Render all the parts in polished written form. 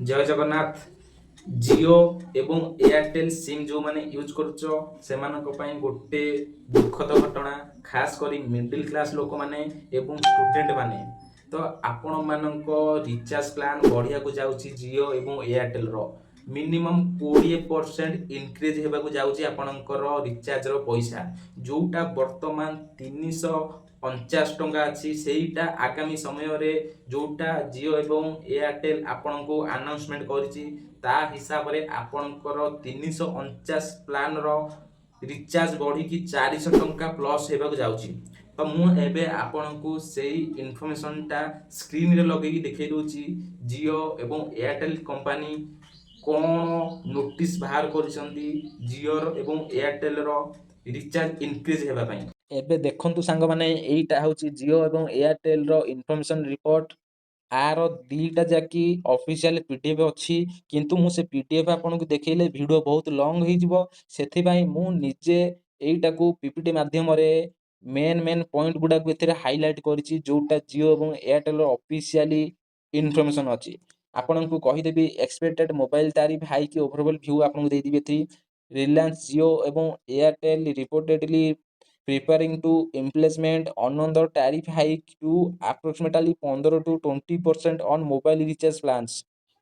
ଜୟ ଜଗନ୍ନାଥ। ଜିଓ ଏବଂ Airtel sim ଯେଉଁମାନେ use କରୁଛ, ସେମାନଙ୍କ ପାଇଁ ଗୋଟେ ଦୁଃଖଦ ଘଟଣା। ଖାସ କରି ମିଡ଼ିଲ୍ କ୍ଲାସ୍ ଲୋକମାନେ ଏବଂ ଷ୍ଟୁଡେଣ୍ଟ ମାନେ, ତ ଆପଣମାନଙ୍କ ରିଚାର୍ଜ ପ୍ଲାନ୍ ବଢ଼ିବାକୁ ଯାଉଛି। ଜିଓ ଏବଂ ଏୟାରଟେଲ୍ର ମିନିମମ୍ 20% ଇନକ୍ରିଜ୍ ହେବାକୁ ଯାଉଛି ଆପଣଙ୍କର ରିଚାର୍ଜର ପଇସା। ଯେଉଁଟା ବର୍ତ୍ତମାନ 349 ଟଙ୍କା ଅଛି, ସେଇଟା ଆଗାମୀ ସମୟରେ ଯେଉଁଟା ଜିଓ ଏବଂ ଏୟାରଟେଲ୍ ଆପଣଙ୍କୁ ଆନାଉନ୍ସମେଣ୍ଟ କରିଛି, ତା ହିସାବରେ ଆପଣଙ୍କର 349 ପ୍ଲାନ୍ର ରିଚାର୍ଜ ବଢ଼ିକି 400 ଟଙ୍କା ପ୍ଲସ୍ ହେବାକୁ ଯାଉଛି। ତ ମୁଁ ଏବେ ଆପଣଙ୍କୁ ସେଇ ଇନଫର୍ମେସନଟା ସ୍କ୍ରିନରେ ଲଗେଇକି ଦେଖେଇ ଦେଉଛି, ଜିଓ ଏବଂ ଏୟାରଟେଲ୍ କମ୍ପାନୀ କ'ଣ ନୋଟିସ୍ ବାହାର କରିଛନ୍ତି ଜିଓର ଏବଂ ଏୟାରଟେଲ୍ର ରିଚାର୍ଜ ଇନକ୍ରିଜ୍ ହେବା ପାଇଁ। ଏବେ ଦେଖନ୍ତୁ ସାଙ୍ଗମାନେ, ଏଇଟା ହେଉଛି ଜିଓ ଏବଂ ଏୟାରଟେଲ୍ର ଇନଫର୍ମେସନ୍ ରିପୋର୍ଟ। ଆର ଦୁଇଟା ଯାକି ଅଫିସିଆଲ ପିଡିଏଫ୍ ଅଛି, କିନ୍ତୁ ମୁଁ ସେ ପିଡିଏଫ୍ ଆପଣଙ୍କୁ ଦେଖେଇଲେ ଭିଡ଼ିଓ ବହୁତ ଲଙ୍ଗ୍ ହେଇଯିବ। ସେଥିପାଇଁ ମୁଁ ନିଜେ ଏଇଟାକୁ ପିପିଟି ମାଧ୍ୟମରେ ମେନ୍ ମେନ୍ ପଏଣ୍ଟ ଗୁଡ଼ାକୁ ଏଥିରେ ହାଇଲାଇଟ୍ କରିଛି, ଯେଉଁଟା ଜିଓ ଏବଂ ଏୟାରଟେଲ୍ର ଅଫିସିଆଲି ଇନଫର୍ମେସନ୍ ଅଛି। ଆପଣଙ୍କୁ କହିଦେବି, expected mobile tariff hike overall view ଆପଣଙ୍କୁ ଦେଇଦେବି ଏଠି। ରିଲାଏନ୍ସ ଜିଓ ଏବଂ Airtel reportedly preparing to implement another tariff hike to approximately 15 to 20% on mobile recharge plans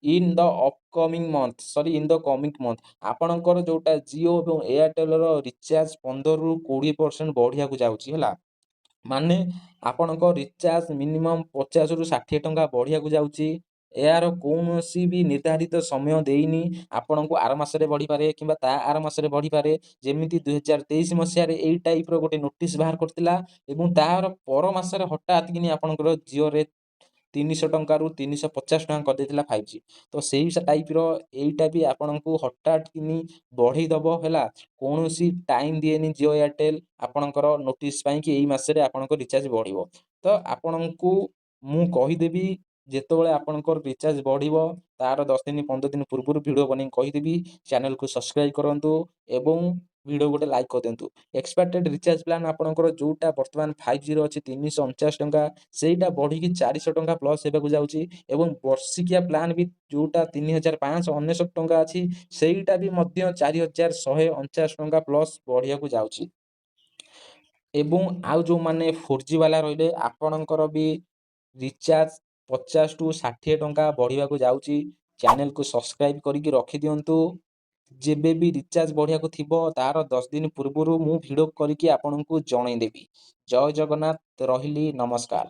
in the upcoming month, sorry, in the coming month. ଆପଣଙ୍କର ଯେଉଁଟା ଜିଓ ଏବଂ ଏୟାରଟେଲ୍ର recharge 15ରୁ 20% ବଢ଼ିବାକୁ ଯାଉଛି, ହେଲା? ମାନେ ଆପଣଙ୍କ ରିଚାର୍ଜ ମିନିମମ୍ 50ରୁ 60 ଟଙ୍କା ବଢ଼ିବାକୁ ଯାଉଛି। ଏହାର କୌଣସି ବି ନିର୍ଦ୍ଧାରିତ ସମୟ ଦେଇନି ଆପଣଙ୍କୁ। ଆର ମାସରେ ବଢ଼ିପାରେ କିମ୍ବା ତା ଆର ମାସରେ ବଢ଼ିପାରେ। ଯେମିତି 2023 ମସିହାରେ ଏଇ ଟାଇପ୍ର ଗୋଟେ ନୋଟିସ୍ ବାହାର କରିଥିଲା ଏବଂ ତାର ପର ମାସରେ ହଠାତ୍ କିନି ଆପଣଙ୍କର ଜିଓରେ 300 ଟଙ୍କାରୁ 350 ଟଙ୍କା କରିଦେଇଥିଲା 5G। ତ ସେଇ ଟାଇପ୍ର ଏଇଟା ବି ଆପଣଙ୍କୁ ହଠାତ୍ କିନି ବଢ଼େଇ ଦେବ, ହେଲା? କୌଣସି ଟାଇମ୍ ଦିଏନି ଜିଓ ଏୟାରଟେଲ୍ ଆପଣଙ୍କର ନୋଟିସ୍ ପାଇଁ କି ଏଇ ମାସରେ ଆପଣଙ୍କ ରିଚାର୍ଜ ବଢ଼ିବ। ତ ଆପଣଙ୍କୁ ମୁଁ କହିଦେବି, ଯେତେବେଳେ ଆପଣଙ୍କର ରିଚାର୍ଜ ବଢ଼ିବ, ତାର 10 ଦିନ 15 ଦିନ ପୂର୍ବରୁ ଭିଡ଼ିଓ ବନେଇକି କହିଦେବି। ଚ୍ୟାନେଲକୁ ସବସ୍କ୍ରାଇବ୍ କରନ୍ତୁ ଏବଂ ଭିଡ଼ିଓ ଗୋଟେ ଲାଇକ୍ କରିଦିଅନ୍ତୁ। ଏକ୍ସପେକ୍ଟେଡ୍ ରିଚାର୍ଜ ପ୍ଲାନ୍ ଆପଣଙ୍କର ଯେଉଁଟା ବର୍ତ୍ତମାନ 5Gର ଅଛି 349 ଟଙ୍କା, ସେଇଟା ବଢ଼ିକି 400 ଟଙ୍କା ପ୍ଲସ୍ ହେବାକୁ ଯାଉଛି ଏବଂ ବର୍ଷିକିଆ ପ୍ଲାନ୍ ବି ଯେଉଁଟା 3599 ଟଙ୍କା ଅଛି, ସେଇଟା ବି ମଧ୍ୟ 4149 ଟଙ୍କା ପ୍ଲସ୍ ବଢ଼ିବାକୁ ଯାଉଛି। ଏବଂ ଆଉ ଯେଉଁମାନେ 4G ବାଲା ରହିଲେ, ଆପଣଙ୍କର ବି ରିଚାର୍ଜ 50 ଟୁ 60 ଟଙ୍କା ବଢ଼ିବାକୁ ଯାଉଛି। ଚ୍ୟାନେଲକୁ ସବସ୍କ୍ରାଇବ୍ କରିକି ରଖିଦିଅନ୍ତୁ। ଯେବେ ବି ରିଚାର୍ଜ ବଢ଼ିବାକୁ ଥିବ, ତାର 10 ଦିନ ପୂର୍ବରୁ ମୁଁ ଭିଡ଼ିଓ କରିକି ଆପଣଙ୍କୁ ଜଣେଇଦେବି। ଜୟ ଜଗନ୍ନାଥ, ରହିଲି, ନମସ୍କାର।